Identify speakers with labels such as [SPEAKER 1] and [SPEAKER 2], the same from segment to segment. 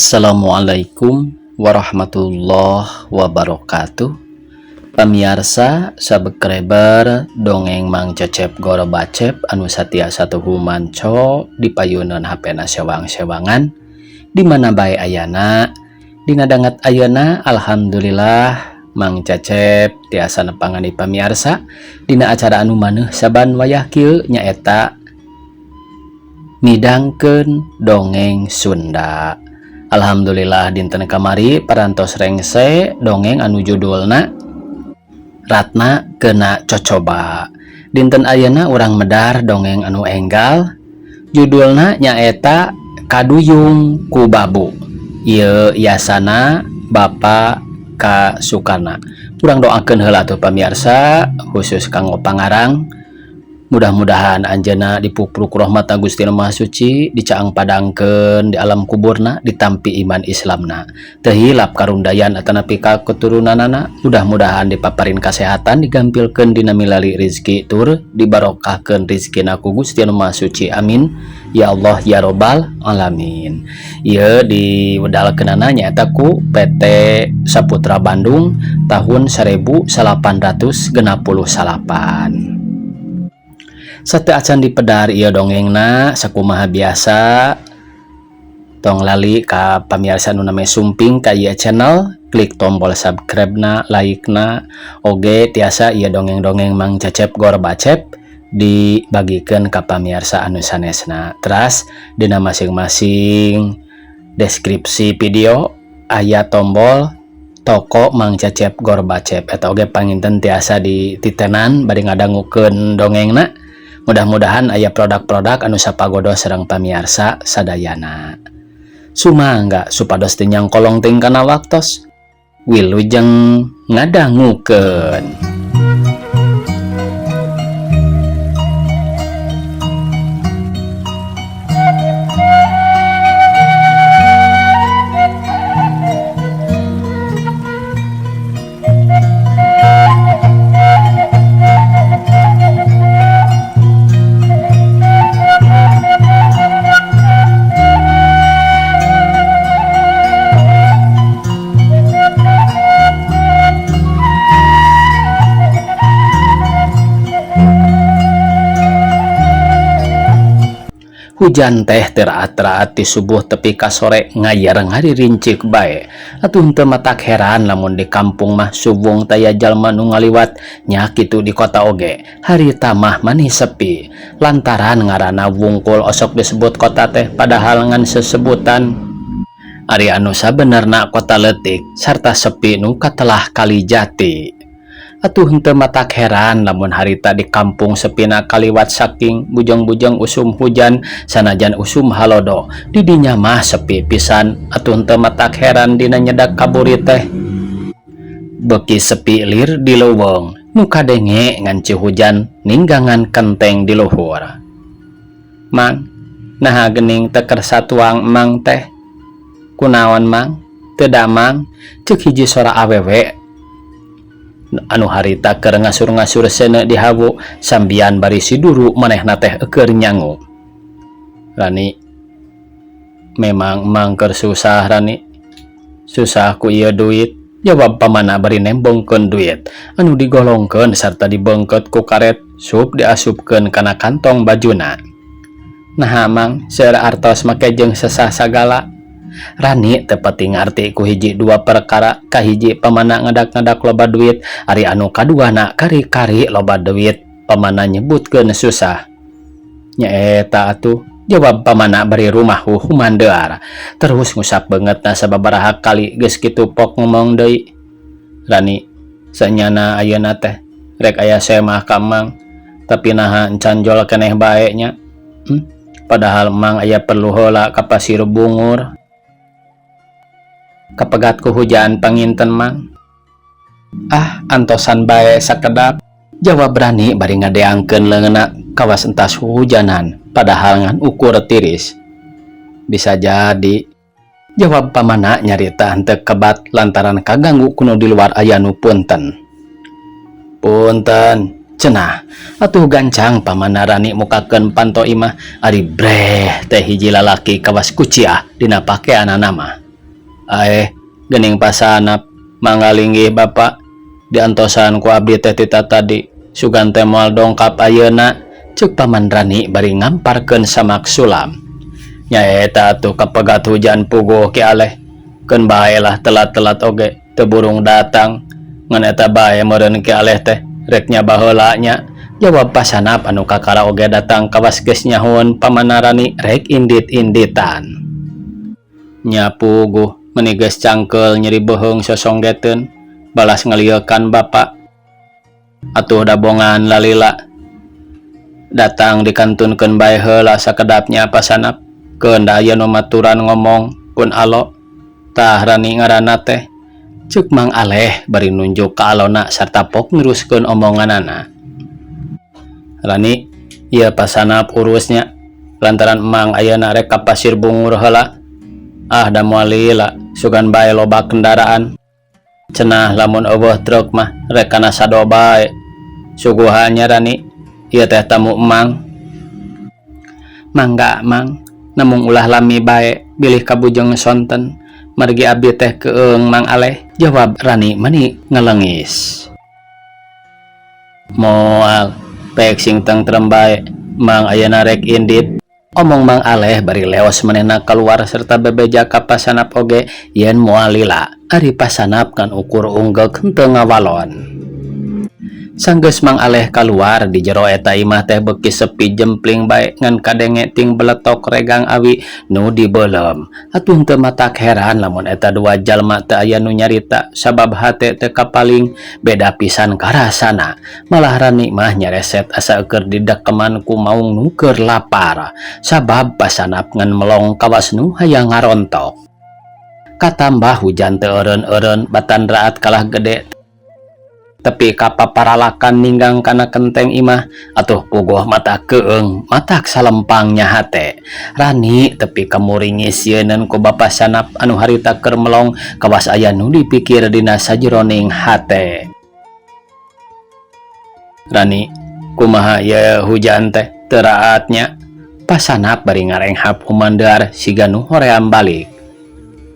[SPEAKER 1] Assalamualaikum warahmatullahi wabarakatuh. Pamiarsa subscriber dongeng Mang Cecep Gorobacep anu satia satuhu manco di payunan HP na sewang-sewangan di mana bae ayana dina danget ayeuna. Alhamdulillah, Mang Cecep tiasa nepangan di pamiarsa dina acara anu maneuh saban wayah kieu, nyaeta midangkeun dongeng Sunda. Alhamdulillah, dinten kamari parantos rengse dongeng anu judulna Ratna Kena Cocoba. Dinten ayeuna urang medar dongeng anu enggal, judulna nyaeta Kaduyung ku Babu. Ieu yasana Bapak K Sukana. Urang doakeun heula tuh, pamiarsa, khusus kanggo pangarang, mudah-mudahan anjeunna dipupruk rahmat Gusti Maha Suci, dicaang padangkeun di alam kuburna, ditampi iman Islamna, teu hilap karundayan atanapi ka keturunanana, mudah-mudahan dipaparin kesehatan, digampilkeun dina milali rizki, tur dibarokahkeun rizkina ku Gusti Maha Suci. Amin ya Allah ya robbal alamin. Ieu diwedalkeunana nyaeta ku PT Saputra Bandung tahun 1868. Sateuacan dipedar ieu dongengna, sakumaha biasa, tong lali ka pamiarsa nu name sumping ka ieu channel, klik tombol subscribe na, like na, oge tiasa ieu dongeng-dongeng Mang Cecep Gorbacep dibagikan ka pamiarsa anu sanesna. Teras dina masing-masing deskripsi video aya tombol toko Mang Cecep Gorbacep, eta oge panginten tiasa dititenan bari ngadangukeun dongengna. Mudah-mudahan aya produk-produk anu sapagodo sareng pamiarsa sadayana. Sumangga supados teu nyangkolong teuing kana waktos. Wilujeng ngadangukeun. Hujan teh teraat-raat ti subuh tepi ka sore, ngayar ngaririncik bae. Atuh henteu matak heran lamun di kampung mah suwung taya jalma nu ngaliwat, nya kitu di kota oge. Harita mah manih sepi. Lantaran ngaranna wungkul osok disebut kota teh, padahal ngan sesebutan. Ari anu sabenerna kota leutik sarta sepi nu katelah Kali Jati. Atuh henteu matak heran lamun harita di kampung sepina kaliwat saking bujang-bujang usum hujan, sanajan usum halodo di dinya mah sepi pisan. Atuh henteu matak heran dina nyedak kaburi teh beki sepi lir di leuweung, nu kadenge ngan hujan ninggangan kenteng di luhur. Mang, naha gening teu kersa tuang Mang teh? Kunaon, Mang? Teu damang, ceuk hiji sora awewe anu harita keur ngasur-ngasur seuneu di hawu sambian bari siduru manehna teh keur nyangu. Rani, memang Mang keur susah. Rani, susah ku ieu duit, jawab pamana bari nembongkeun duit anu digolongkeun sarta dibengket ku karet sup diasupkeun kana kantong bajuna. Naha, Mang, seueur artos make jeung sesah sagala? Rani teu pati ngarti ku hiji dua perkara. Kahiji, pamana ngadak-ngadak loba duit, ari anu kaduana kari-kari loba duit pamana nyebutkeun susah. Nyaeta atuh, jawab pamana bari rumah humandear terus ngusap beungeutna sababaraha kali. Geus kitu pok ngomong deui. Rani, sanyana ayeuna teh rek aya semah ka Mang, tapi naha encan jol keneh bae nya? Padahal Mang aya perlu heula ka Pasir Bungur. Kapegat ku hujan panginten, Mang. Ah, antosan bae sakedap, jawab Rani bari ngadeangkeun leungeunna kawas entas hujanan, padahal ngan ukur tiris. Bisa jadi, jawab pamana nyarita henteu kebat lantaran kaganggu kuno di luar aya nu punten. Punten, cenah. Atuh gancang pamana Rani mukakeun panto imah, ari breh teh hiji lalaki kawas kuciah dina pakeanana mah. Aeh, geuning pasanap, mangga linggih Bapak, diantosan ku abdi teh ti tatadi, sugan teh moal dongkap ayeuna, ceuk Paman Rani bari ngamparkeun samak sulam. Nyaeta atuh kapegat hujan puguh Ki Aleh, keun bae lah telat-telat oge teu burung datang, ngan eta bae meureun Ki Aleh teh rek nyaba heula nya, jawab Pasanap anu kakara oge datang kawas geus nyahoeun Paman Rani rek indit-inditan. Nya puguh, meuni geus cangkeul nyeri beuheung sosonggeteun, balas ngaliekan Bapa. Atuh dabongan lalila. Datang dikantunkeun bae heula sakedap nya Pasanap, keun da aya nu maturan ngomong pun alo. Tah Rani ngaranna teh, ceuk Mang Aleh bari nunjuk ka alona sarta pok neruskeun omonganana. Rani, ieu Pasanap urus nya, lantaran Emang ayeuna rek ka Pasir Bungur heula. Ah da moal lila, sugan bae loba kendaraan. Cenah lamun euweuh truk mah rek kana sado bae. Suguhan nya Rani, ieu teh tamu Emang. Mangga Mang, namung ulah lami bae bilih kabujeng sonten, margi abdi teh keung Mang Aleh, jawab Rani mani ngalengis. Moal, pek sing tentrem bae, Mang ayeuna rek indit. Omong Mang Aleh bari leos manehna kaluar serta bebeja ka Pasanap oge yen moal lila, ari Pasanap ngan ukur unggeuk henteu ngawalon. Sanggeus Mang Aleh kaluar di jero eta imah teh beuki sepi jempling bae ngan kadenge ting beletok regang awi nu dibeuleum. Atuh henteu matak heran lamun eta dua jalma teu aya nu nyarita sabab hate teu kapaling beda pisan karasana. Malah Rani mah nyareset asa keur didekeman ku maung nu keur lapar sabab Pasanap ngan melong kawas nu hayang ngarontok. Katambah hujan teu eureun-eureun batan raat kalah gede tepi ka paparalakan ninggang kana kenteng imah atuh puguh matak keung matak salempang nya hate. Rani tepi ka muringis sieuneun ku Bapa Sanap anu harita keur melong kawas aya nu dipikir dina sajeroning hate. Rani, kumaha ieu hujan teh teu raat nya? Pasanap bari ngarenghap humandear siga nu hoream balik.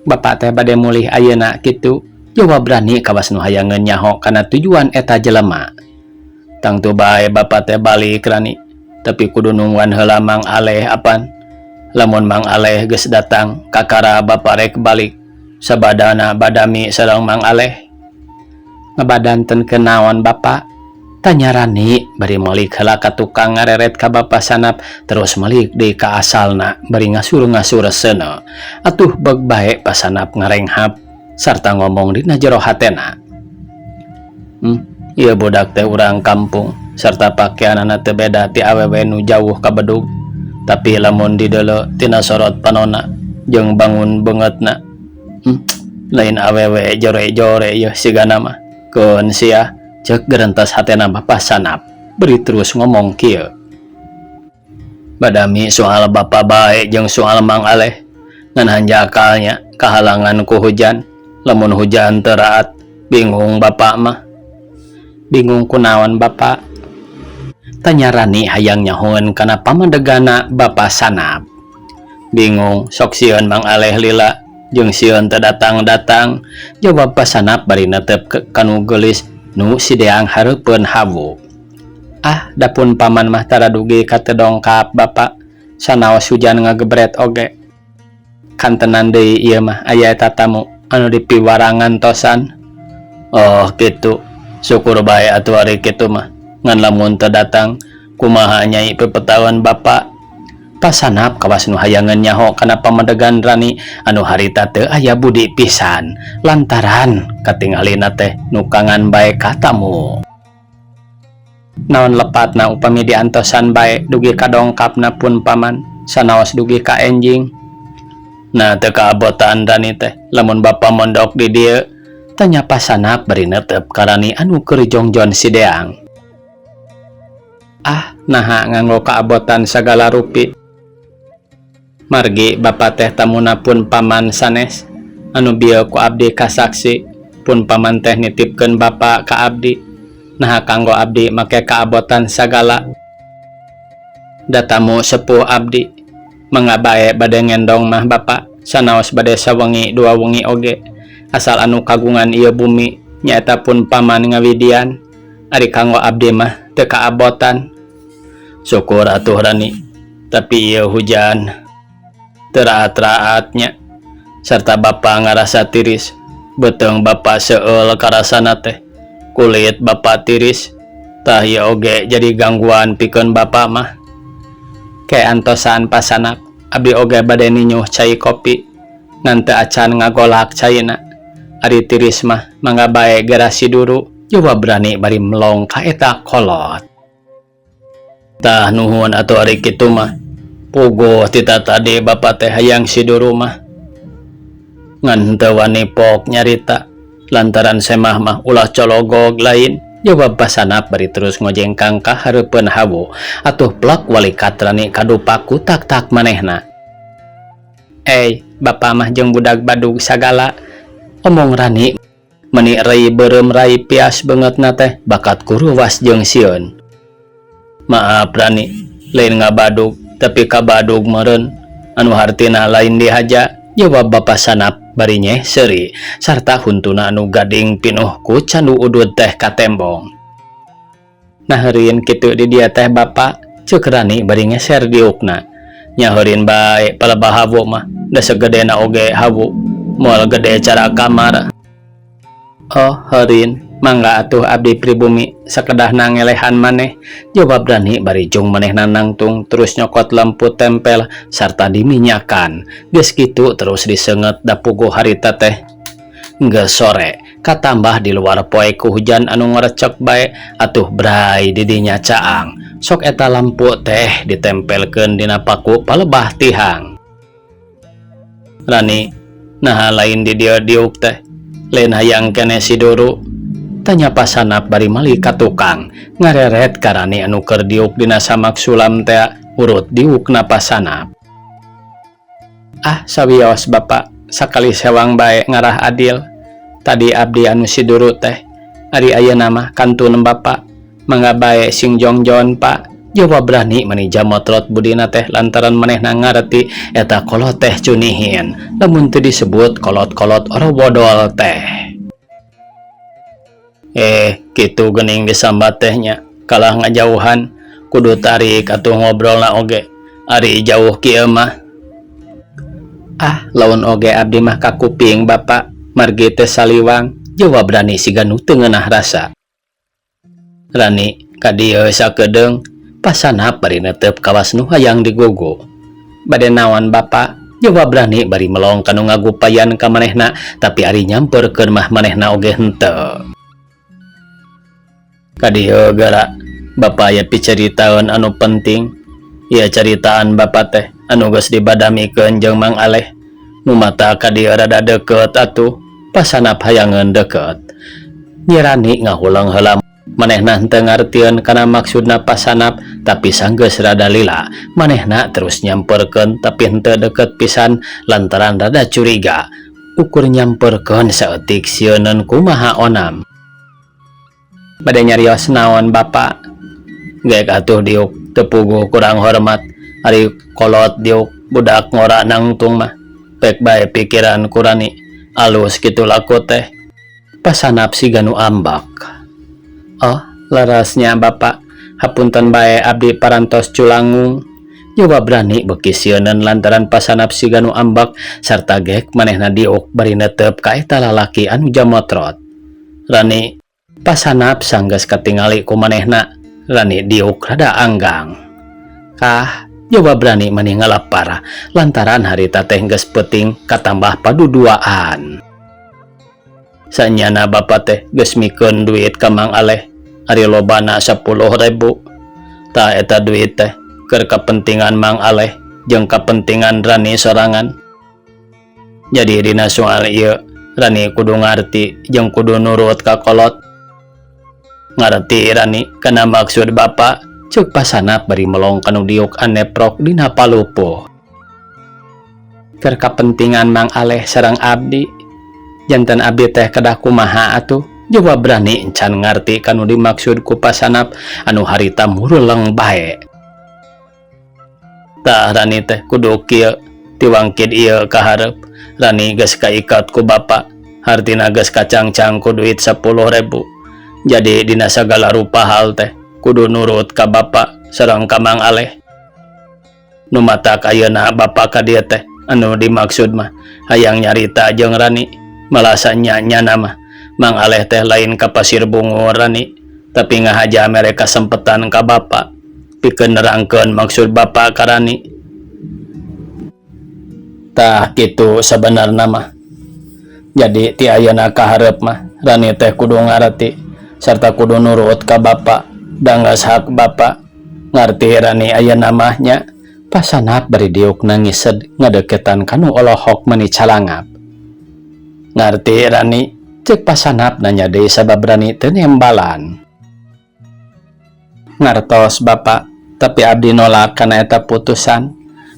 [SPEAKER 1] Bapak teh bade mulih ayeuna kitu? Jawab Rani kawas nu hayangeun nyaho kana tujuan eta jelema. Tangtu bae bapa teh balik Rani, tapi kudu nungguan heula Mang Aleh apan. Lamun Mang Aleh geus datang, kakara bapa rek balik. Sabadana badami sareng Mang Aleh. Ngabadanten kenaon Bapak? Tanya Rani bari malik heula ka tukang ngareret ka Bapa Sanap terus malik deui ka asalna bari ngasur-ngasur seuneu. Atuh beug bae Pasanap ngarenghap sarta ngomong dina jero hatena. Ieu budak teh urang kampung sarta pakeanana teu beda ti awewe nu jauh ka bedug. Tapi lamun dideuleu tina sorot panonna jeung bangun beungeutna, lain awewe jore-jore yeuh sigana mah. Keun sia, ceuk gerentas hatena Bapa Sanap beri terus ngomong kieu. Badami soal bapa bae jeung soal Mang Aleh ngan hanjakalnya kahalangan ku hujan. Lamun hujan teu raat bingung bapak mah. Bingung kunaon Bapak? Tanya Rani hayang nyahoeun kana pamedegana Bapa Sanap. Bingung sok sieun Mang Aleh lila jeung sieun teu datang-datang, jawab Pasanap bari netep kanu geulis nu sideang hareupeun hawu. Ah, dapun paman mah tara dugi ka teu dongkap Bapak, sanaos hujan ngagebret oge. Kantenan deui ieu mah aya eta tamu anu dipiwarangan tosan. Oh kitu, syukur bae atuh ari kitu mah. Ngan lamun teu datang kumaha nyai pepetaeun Bapak? Pasanap kawas nu hayangeun nyaho kana pamedegan Rani anu harita teu aya budi pisan lantaran katingalina teh nukangan bae ka tamu. Naon lepatna upami diantosan bae dugi ka dongkapna pun paman sanaos dugi ka enjing. Nah teu kaabotan Rani teh lamun bapa mondok di dieu, tanya Pasanap bari netep ka Rani anu keur jongjon sideang. Ah, naha nganggo kaabotan sagala rupi. Margi bapa teh tamuna pun paman sanes anu bieu ku abdi kasaksi pun paman teh nitipkeun bapa ka abdi. Naha kanggo abdi make kaabotan sagala. Da tamu sepuh abdi mangga bae bade ngendong mah bapa. Sanaos bade sawengi dua wengi oge asal anu kagungan ieu bumi nyaeta pun paman ngawidian ari kanggo abdi mah teu kaabotan. Syukur atuh Rani, tapi ieu hujan teu raat-raat nya sarta bapa ngarasa tiris. Beuteung bapa seueul karasana teh, kulit bapa tiris. Tah ieu oge jadi gangguan pikeun bapa mah. Ke antosan pasanap, abdi oge bade ninyuh cai kopi ngan teu acan ngagolak caina. Ari tiris mah mangga bae gera siduru, jawab Rani bari melong ka eta kolot. Tah nuhun atuh ari kitu mah. Puguh tita tadi bapa teh hayang siduru mah. Ngan henteu wani pok nyarita lantaran semah mah ulah cologog lain, jawab pasanap bari terus ngojengkang ka hareupeun hawu. Atuh plak walikat Rani kadupak ku tak-tak manehna. Ey, bapa mah jeung budak badug sagala, omong Rani meni rei beureum rai pias beungeutna teh bakat kuruwas jeung sieun. Maaf Rani, lain ngabadug tapi kabadug meureun anu hartina lain dihaja, jawab bapa sanap bari nyeh seuri sarta huntuna anu gading pinuh ku candu udud teh katembong. Nah heurin kitu di dieu teh bapa, ceuk Rani bari ngeser diukna. Nya heurin bae palebah hawu mah, da sagedena oge hawu moal gede cara kamar. Oh heurin, mangga atuh abdi pribumi sakedahna ngelehan maneh, jawab Rani bari jung manehna nangtung terus nyokot lampu tempel sarta diminyakan. Geus kitu terus diseungeut da puguh harita teh geus sore, katambah di luar poe ku hujan anu ngarecek bae. Atuh bray didinya caang sok eta lampu teh ditempelkeun dina paku palebah tihang. Rani, naha lain di dieu diuk teh, lain hayang keneh siduru, tanya pasanap bari mali ka tukang ngareret ka Rani anu keur diuk dina samak sulam teh urut diukna pasanap. Ah sawios bapa, sakali sewang bae ngarah adil. Tadi abdi anu siduru teh, ari ayeuna mah kantun bapa, mangga bae sing jongjon pak, jawab Rani mani jamotrot budina teh lantaran manehna ngareti eta kolot teh cunihin lamun teu disebut kolot-kolot orowodol teh. Kitu geuning disambat teh nya, kalah ngajauhan kudu tarik atuh ngobrolna oge ari jauh kieu mah. Ah laun oge abdi mah kakuping bapa margi teh saliwang, jawab Rani siga nu teu ngeunah rasa. Rani ka dieu sakedeung, pasanap bari netep kawas nu hayang digugu. Bade naon bapa, jawab Rani bari melong kanu ngagupayan ka manehna, tapi ari nyamperkeun mah manehna oge henteu. Ka dieu geura, bapa aya picaritaeun anu penting. Ieu caritaan bapa teh anu geus dibadamikeun jeung Mang Aleh. Nu mata ka dieu rada deukeut atuh, pasanap hayangeun deukeut. Nyi Rani ngahuleng heula manehna henteu ngartieun kana maksudna pasanap, tapi sanggeus rada lila manehna terus nyamperkeun tapi henteu deukeut pisan lantaran rada curiga. Ukur nyamperkeun saeutik sieuneun kumaha onam. Bade nyarios naon bapa? Geuk atuh diuk, teu puguh kurang hormat ari kolot diuk budak ngora nangtung mah. Pek bae pikiran ku Rani, alus kitu laku teh, pasanap siga nu ambak. Oh larasnya bapa, hapunten bae abdi parantos culangung, jawab Rani beuki sieuneun lantaran pasanap siga nu ambak sarta gek manehna diuk bari netep ka eta lalaki anu jamotrot. Rani, pasanap sanggeus katingali ku manehna Rani diuk rada anggang. Kah, jawab Rani mani ngalapar lantaran harita teh geus peuting katambah paduduaan. Sanyana bapa teh geus mikeun duit ka Mang Aleh ari lobana 10.000. Tah eta duit teh keur kapentingan Mang Aleh jeung kapentingan Rani sorangan. Jadi dina soal ieu Rani kudu ngarti jeung kudu nurut ka kolot. Ngarti Rani kana maksud bapa, ceuk pasanap bari melong kanu diuk aneprok dina palupuh. Keur kapentingan Mang Aleh sareng abdi, janten abdi teh kedah kumaha atuh, jawab Rani encan ngarti kanu dimaksud ku pasanap anu harita muruleng bae. Tah Rani teh kudu kieu, Ti wangkid ieu ka hareup Rani geus kaikat ku bapa hartina geus kacangcang ku duit 10.000. Jadi dina sagala rupa hal teh kudu nurut ka bapa sareng ka Mang Aleh. Nu matak ayeuna bapa ka dieu teh anu dimaksud mah hayang nyarita jeung Rani malah sanya-nyana mah Mang Aleh teh lain ka Pasir Bungur Rani tapi ngahaja mere kasempetan ka bapa pikeun nerangkeun maksud bapa ka Rani. Tah kitu sabenarna mah. Jadi ti ayeuna ka hareup mah Rani teh kudu ngarti sarta kudu nurut ka bapa da geus hak bapa. Ngarti Rani ayeuna mah nya? Pasanap bari diuk nangised ngadeukeutan ka nu olohok mani calangap. Ngarti Rani? Ceuk Pasanap nanya deui sabab Rani teu nembalan. Ngartos bapa, tapi abdi nolak kana eta putusan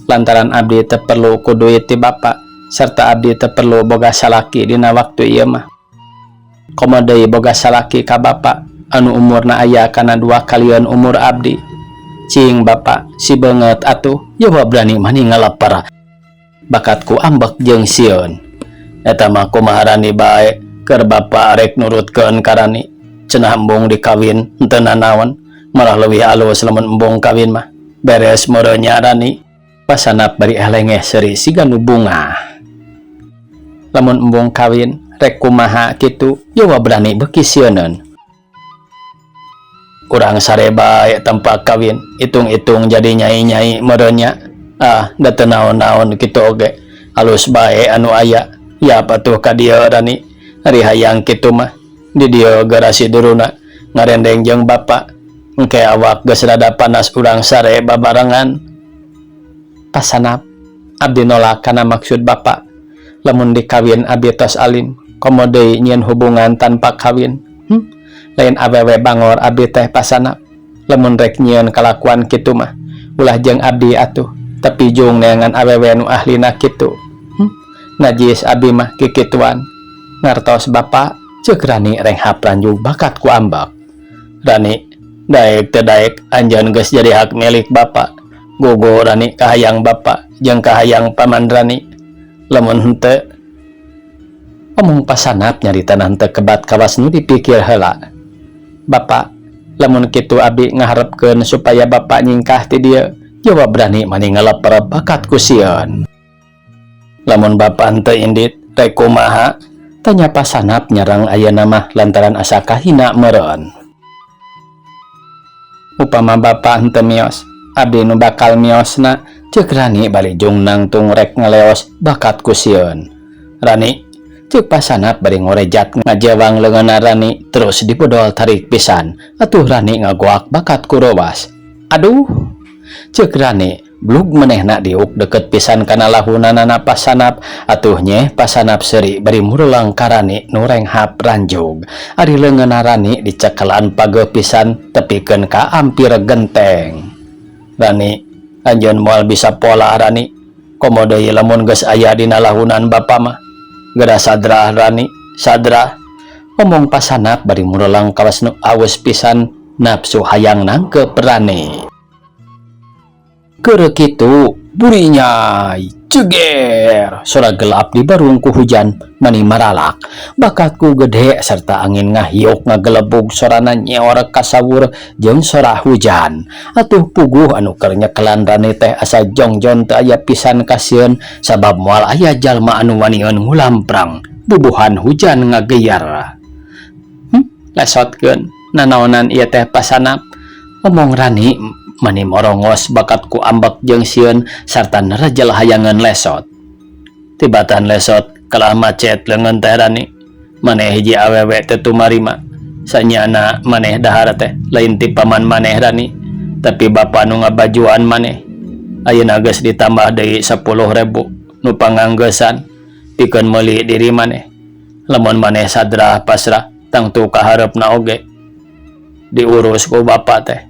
[SPEAKER 1] lantaran abdi teu perlu ku duit ti bapa serta abdi teu perlu boga salaki dina waktu ieu mah. Komo deui boga salaki ka bapa anu umurna aya kana dua kalieun umur abdi. Cing bapa si beungeut atuh jawab Rani mani ngaleper bakat ku ambek jeung sieun. Eta mah kumaha Rani bae keur bapa rek nurutkeun ka Rani cenah embung dikawin henteu nanaon malah leuwih alus lamun embung kawin mah beres meureun nya Rani. Pasanap bari elengeh seuri siga nu bungah. Lamun embung kawin rek kumaha kitu jawab Rani beuki sieuneun. Urang sare bae tanpa kawin itung-itung jadi nyai-nyai meureun nya ah da teu naon-naon kitu oge alus bae anu aya yap atuh ka dieu Rani ari hayang kitu mah di dieu garasi duruna ngarendeng jeung bapa engke awak geus rada panas urang sare babarengan. Pasanap abdi nolak kana maksud bapa lamun dikawin abdi tos alim komo deui nyieun hubungan tanpa kawin. Lain awewe bangor abdi teh Pasanap lamun rek nyieun kalakuan kitu mah ulah jeung abdi atuh tapi jung neangan awewe nu ahlina kitu. Najis abdi mah kikituan. Ngartos bapa? Ceuk Rani renghap ranjug bakat ku ambek. Rani daek teu daek anjeun geus jadi hak milik bapa. Gugu Rani kahayang bapa jeung kahayang paman Rani. Lamun henteu omong Pasanap nyarita henteu kebat kawas nu dipikir heula. Bapa lamun kitu abdi ngaharepkeun supaya bapa nyingkah ti dieu jawab Rani mani ngaleper bakat ku sieun. Lamun bapa henteu indit rek kumaha? Tanya Pasanap nyerang ayeuna mah lantaran asa kahina meureun. Upama bapa henteu mios abdi nu bakal miosna ceuk Rani bari jung nangtung rek ngaleos bakat ku sieun. Rani ceuk Pasanap bari ngorejat ngajewang leungeunna Rani terus dipodol tarik pisan atuh Rani ngagoak bakat ku rowas. Aduh ceuk Rani blug manehna diuk deket pisan kana lahunanana Pasanap atuh nyeh Pasanap seuri bari murelang ka Rani nu renghap ranjug. Ari leungeunna Rani dicekelan pageuh pisan tepikeun ka ampir genteng. Rani anjeun moal bisa pola Rani komo deui lamun geus aya dina lahunan bapa mah geura sadrah Rani sadrah omong Pasanap bari murelang kawas nu awes pisan nafsu hayang nangkep Rani. Keur kitu burinyai ceger sora gelap di barung ku hujan mani maralak bakat ku gede serta angin ngahiuk ngagelebug sorana nyeor kasawur jeung sora hujan atuh puguh anu keur nyekelan Rani teh asa jongjon teu aya pisan kasieun sabab moal aya jalma anu waniun ngulamprang bubuhan hujan ngageyar. Lesotkeun nanaonan ieu teh Pasanap omong Rani mani morongos bakat ku ambek jeung sieun sarta nerejel hayangeun lesot. Tibatan lesot kalah macet leungeun teh Rani maneh hiji awewe teu tumarima sanyana maneh dahar teh lain ti paman maneh Rani tapi bapa nu ngabajuan maneh ayeuna geus ditambah deui 10.000 nu panganggeusan pikeun meuli diri maneh lamun maneh sadrah pasrah tangtu kahareupna oge diurus ku bapa teh.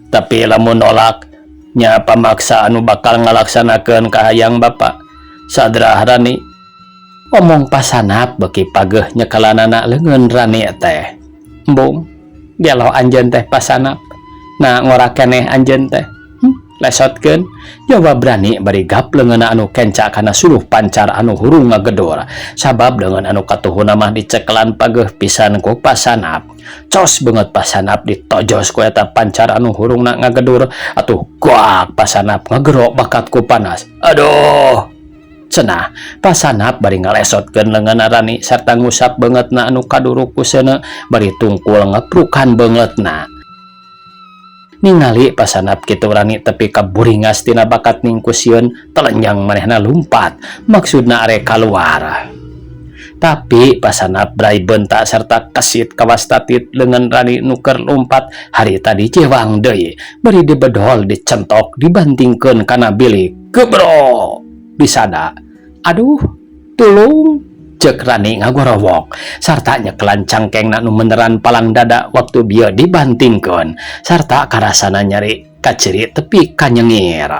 [SPEAKER 1] Tapi lamun nolak nya pamaksa anu bakal ngalaksanakeun kahayang bapa sadrah Rani omong Pasanap beuki pageuh nyekelanana leungeun Rani teh. Embung gelo anjeun teh Pasanap na ngora keneh anjeun teh. Lesotkeun, jawab Rani bari gap leungeunna anu kenca kana suluh pancar anu hurung ngagedor sabab leungeun anu katuhuna mah dicekelan pageuh pisan ku pasanap. Cos beungeut pasanap ditojos ku eta pancar anu hurungna ngagedur, atuh guak pasanap ngagero bakat ku panas. Aduh, cenah pasanap bari ngalesotkeun leungeunna Rani sarta ngusap beungeutna anu kaduruk ku seuneu bari tungkul ngeprukan beungeutna. Ningali pasanap kitu, Rani tepi ka buringas tina bakat ningku sieun. Telenjang manehna lumpat, maksudna arek kaluar. Tapi pasanap brai bentak serta kesit kawas tatit leungeun Rani nu keur lumpat harita dijewang deui bari dibedol, dicentok, dibantingkeun kana bilik. Gebro bisada. Aduh, tulung, cek Rani ngagorowok sarta nyekelan cangkengna nu meneran palang dada waktu bieu dibantingkeun sarta karasana nyeri kaciri tepi ka nyengir.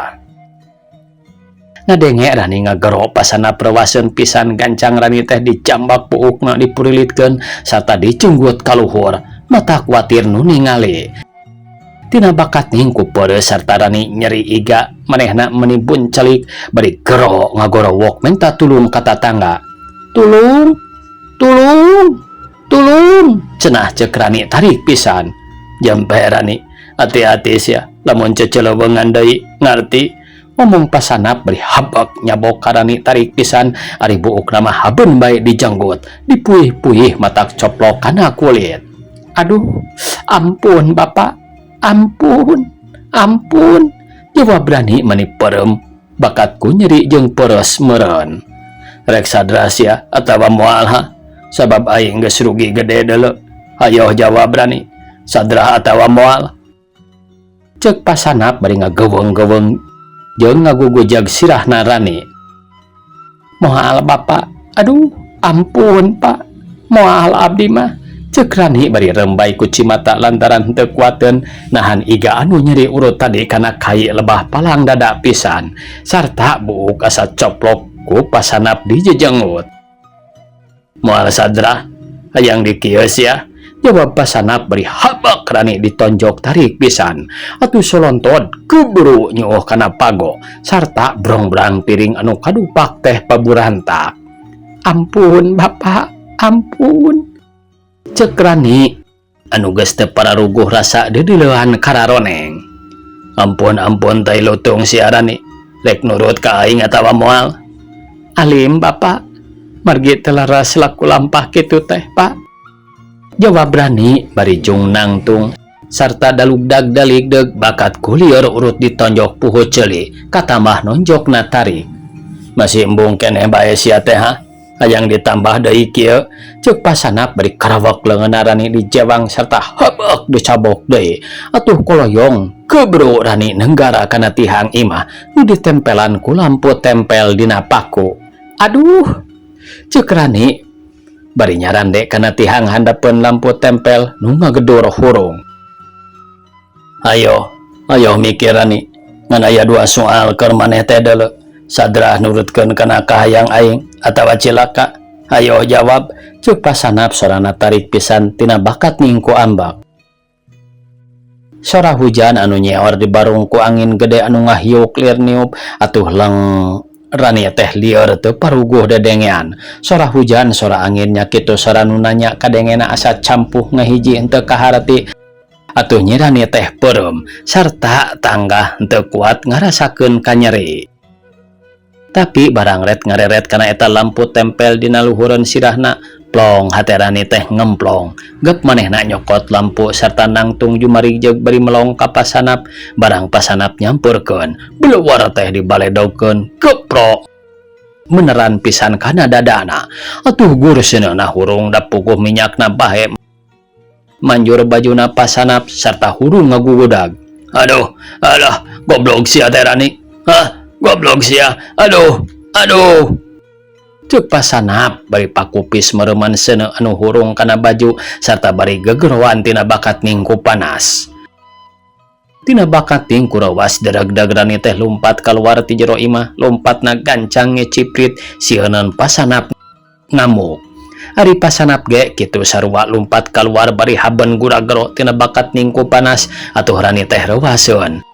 [SPEAKER 1] Ngadenge Rani ngagero, pasanap rewaseun pisan. Gancang Rani teh dijambak buukna, dipurilitkeun sarta dicunggut ka luhur, matak kuatir nu ningali. Tina bakat ningku peureuh sarta Rani nyeri iga, manehna meni buncelik bari gero ngagorowok minta tulung ka tatangga. Tulung, tulung, tulung, cenah cek Rani tarik pisan. Jampe Rani, hati-hati sia lamun cecelewengan deui, ngarti? Ngomong pasanap bari habak nyabok ka Rani tarik pisan. Ari buukna mah haben bae dijenggut, dipuih-puih, matak coplok kana kulit. Aduh, ampun Bapak, ampun, ampun, jawab Rani meni peureum bakat ku nyeri jeung peres meureun. Rek sadra sia atawa moal, ha? Sabab aing geus rugi gede deuleu. Hayo jawab, Rani, sadrah atawa moal? Cek pasanap bari ngageuweung-geuweung jeung ngagugujag sirahna Rani. Moal, Bapak. Aduh, ampun, Pak, moal abdi mah, cek Rani bari rembay ku cimata lantaran henteu kuateun nahan iga anu nyeri urut tadi kana kai lebah palang dada pisan sarta buuk asa coplok ku pasanap dijejengut. Moal sadrah, hayang dikieu sia? Jawab pasanap bari habak Rani ditonjok tarik pisan. Atuh solontot keburu nyuuh kana pago sarta brongbrang piring anu kadupak teh paburantak. Ampun, Bapak, ampun, cek Rani anu geus teu pararuguh rasa didileuan kararoneng. Ampun ampun tai lutung sia, Rani. Rek nurut ka aing atawa moal? Alim, Bapak, margi teu laras laku lampah kitu teh, Pak, jawab Rani bari jung nangtung sarta dalugdag daligdeg bakat ku lieur urut ditonjok puhu ceuli katambah nonjokna tarik. Masih embung keneh bae sia teh, ha? Hayang ditambah deui kieu? Cek pasanap bari karawak leungeunna Rani dijewang serta habek dicabok deui. Atuh koloyong kebro Rani nenggara kana tihang imah nu ditempelan ku lampu tempel dina paku. Aduh, cek Rani bari nyarande kana tihang handapeun lampu tempel nu ngagedor hurung. Ayo, ayo mikir, Rani. Ngan aya dua soal keur maneh teh deuleu. Sadrah nurutkeun kana kahayang aing atawa cilaka? Ayo jawab, cek pasanap sorana tarik pisan tina bakat ningku ambak. Sora hujan anu nyeor dibarung ku angin gede anu ngahiuk lir niup. Atuh leng Rani teh lieur teu paruguh dedengean. Sora hujan, sora angin nya kitu, sora nu nanya kadengena asa campuh ngahiji, henteu kaharti. Atuh nyi Rani teh peureum sarta tanggah henteu kuat ngarasakeun kanyeri. Tapi barang ret ngareret kana eta lampu tempel dina luhureun sirahna, plong hate Rani teh ngemplong. Gep manehna nyokot lampu sarta nangtung jumarik jeung bari melong ka pasanap. Barang pasanap nyampeurkeun, beluar teh dibaledogkeun, geprok meneran pisan kana dadana. Atuh gur seuneuna hurung da puguh minyakna bahe manjur bajuna pasanap sarta hurung ngagugudag. Aduh, alah, goblok sia teh, Rani. Hah, goblok sia. Aduh, aduh, cek pasanap bari pakupis mereuman seuneu anu hurung kana baju sarta bari gegeroan tina bakat ningku panas. Tina bakat ningku rawas derag-dag Rani teh lumpat keluar ti jero imah, lompatna gancang ngeciprit sieunan pasanap ngamuk. Ari pasanap ge kitu sarua lumpat keluar bari haben guragero tina bakat ningku panas. Atuh Rani teh rewaseun.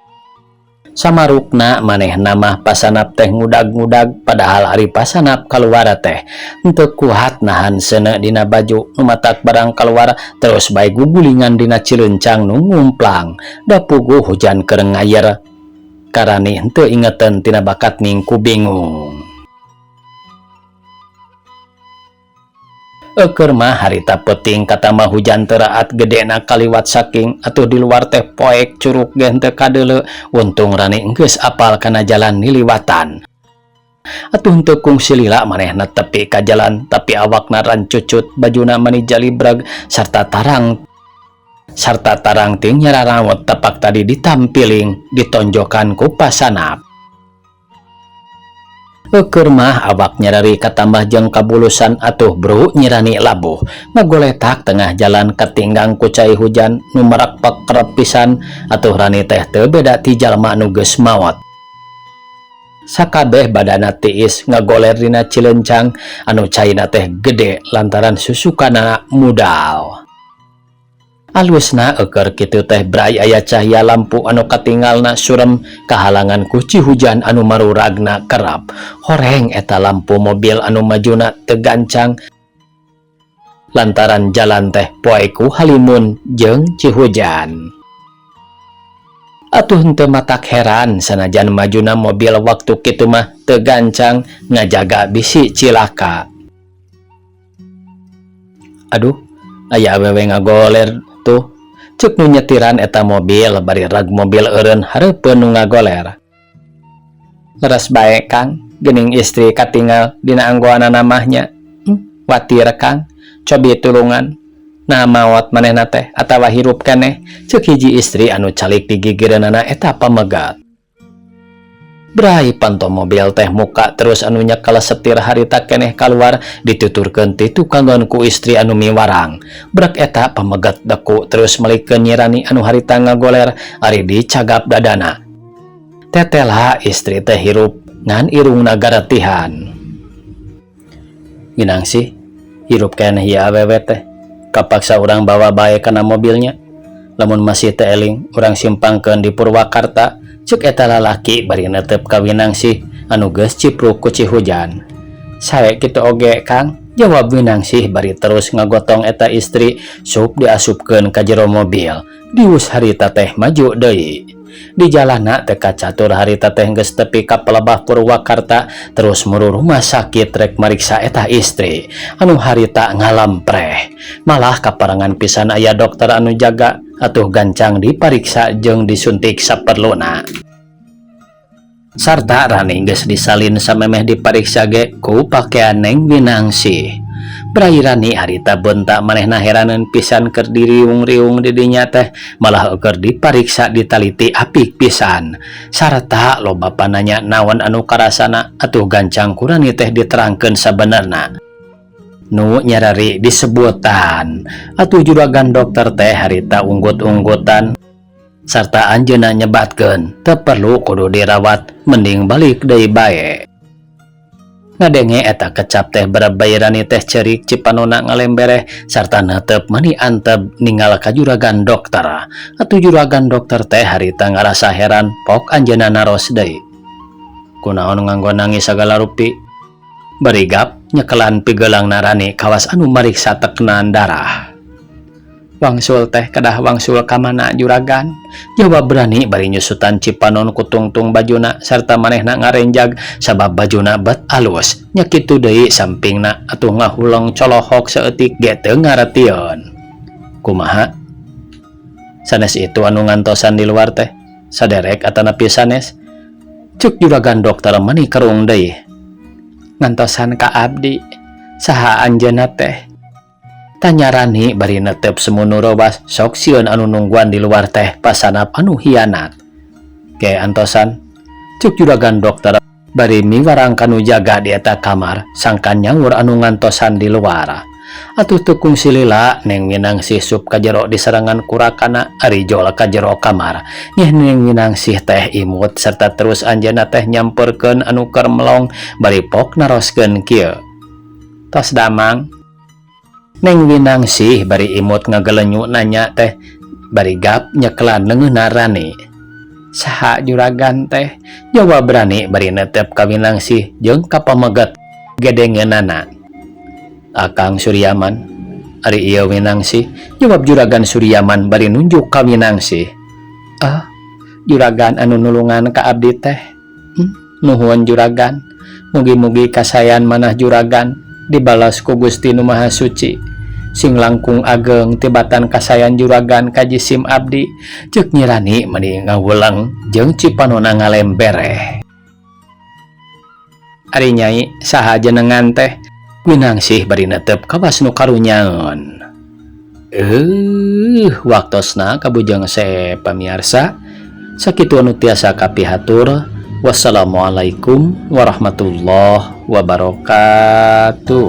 [SPEAKER 1] Samarukna manehna mah pasanap teh ngudag-ngudag padahal ari pasanap kaluar teh henteu kuat nahan seuneu dina baju nu matak barang kaluar terus bae gugulingan dina cilencang nu ngumplang da puguh hujan keur ngayer. Karani henteu ingeteun tina bakat ningku bingung. Eukeur mah harita peuting katambah hujan teu raat gedena kaliwat saking atuh di luar teh poek curug ge henteu kadeuleu untung Rani enggeus apal kana jalan niliwatan. Atuh henteu kungsi lila manehna tepi ka jalan tapi awakna rancucut bajuna mani jalibreg sarta tarang sarta tarang ting nyararaot tapak tadi ditampiling ditonjokan ku pasanap. Eukeur mah awak nyareri katambah jeung kabulusan atuh bru nyirani labuh ngagoletak tengah jalan katinggang ku cai hujan nu marakpak kerep pisan atuh Rani teh teu beda ti jalma nu geus maot. Sakabeh badana tiis ngagoler dina cilencang anu caina teh gede lantaran susukanana mudal. Alusna eukeur kitu teh bray aya cahya lampu anu katingalna surem kahalangan ku cihujan anu maruragna kerap. Horeng eta lampu mobil anu majuna teu gancang lantaran jalan teh poe ku halimun jeung cihujan. Atuh henteu matak heran sanajan majuna mobil waktu kitu mah teu gancang ngajaga bisi cilaka. Aduh, aya awewe ngagoler tuh. Ceuk nu nyetiran eta mobil bari rag mobil eureun hareupeun nu ngagoler. Leres bae Kang, geuning istri katingal dina anggoanana mah nya. Watir Kang, cobi tulungan. Naha maot manehna teh atawa hirup keneh, ceuk hiji istri anu calik di gigireunana eta pamegat. Bray panto mobil teh muka terus anu nyekel setir harita keneh kaluar dituturkeun ti tukangan ku istri anu miwarang. Brek eta pamegat deku terus melikeun Nyi Rani anu harita ngagoler ari dicagap dadana. Tetela istri teh hirup ngan irungna garetihan. Ginang sih, hirup keneh ieu awewe teh. Kapaksa urang bawa bae kana mobilnya. Lamun masih teu eling, urang simpangkeun di Purwakarta, ceuk eta lalaki bari netep ka Winangsih anu geus cipruk ku cihujan. Sae kitu oge, Kang, jawab Winangsih bari terus ngagotong eta istri sup diasupkeun ka jero mobil. Dius harita teh maju deui. Di jalanna teu kacatur harita teh geus tepi ka pelebah Purwakarta terus muru rumah sakit rek mariksa eta istri anu harita ngalampreh. Malah kaparengan pisan aya dokter anu jaga atuh gancang dipariksa jeung disuntik saperluna. Sarta Rani geus disalin samemeh dipariksa ge ku pakean Neng Winangsih. Bray Rani harita beunta manehna heraneun pisan keur diriung-riung di dinya teh malah keur dipariksa ditaliti apik pisan. Sarta loba pananya naon anu karasana atuh gancang ku Rani teh diterangkeun sabenerna. Nu nyareri disebutan. Atuh juragan dokter teh harita unggut-unggutan sarta anjeunna nyebatkeun teu perlu kudu dirawat mending balik deui bae. Ngadenge eta kecap teh berebay Rani teh ceurik cipanona ngalembereh sarta neuteup mani anteb ningal ka juragan dokter. Atuh juragan dokter teh harita ngarasa heran pok anjeunna naros deui. Kunaon nganggo nangis sagala rupi? Bari gap nyekelan pigeulangna Rani kawas anu mariksa tekanan darah. Wangsul teh kedah wangsul ka mana juragan? Jawab Rani bari nyusutan cipanon ku tungtung bajuna sarta manehna ngarenjag sabab bajuna bet alus. Nya kitu deui sampingna atuh ngahuleng colohok saeutik ge teu ngaretieun. Kumaha? Sanes itu anu ngantosan di luar teh? Saderek atanapi sanes? Ceuk juragan dokter mani kerung deui. Ngantosan ka abdi. Saha anjeunna teh? Tanya Rani bari netep semunu rowas sok sieun anu nungguan di luar teh pasanap anu hianat. Ke antosan? Ceuk juragan dokter bari miwarang kanu jaga di eta kamar sangkan nyaur anu ngantosan di luar. Atuh teu kungsi lila Neng Winangsih sup ka jero diserangan ku rakana ari jol ka jero kamar. Nyeh Neng Winangsih teh imut serta terus anjeunna teh nyamperkeun anu keur melong bari pok naroskeun kieu. Tos damang? Neng Winangsih bari imut ngagelenyu nanya teh bari gap nyekelan leungeunna Rani. Saha juragan teh? Jawab Rani bari netep ka Winangsih jeung ka pameget gedengeunana. Akang Suryaman. Ari ieu Winangsih, jawab Juragan Suryaman bari nunjuk ka Winangsih. Ah, juragan anu nulungan ka abdi teh. Nuhun juragan. Mugi-mugi kasaean manah juragan dibalas ku Gusti Nu Maha Suci. Sing langkung ageng tibatan kasaean juragan ka jisim abdi. Ceuk Nyi Rani meni ngawulang jeung cipanona ngalembereh. Ari nyai saha jenengan teh? Winangsih bari netep kawas nu karunyaeun. Waktosna kabujeng se pamiarsa. Sakitu anu tiasa kapihatur. Wassalamualaikum warahmatullahi wabarakatuh.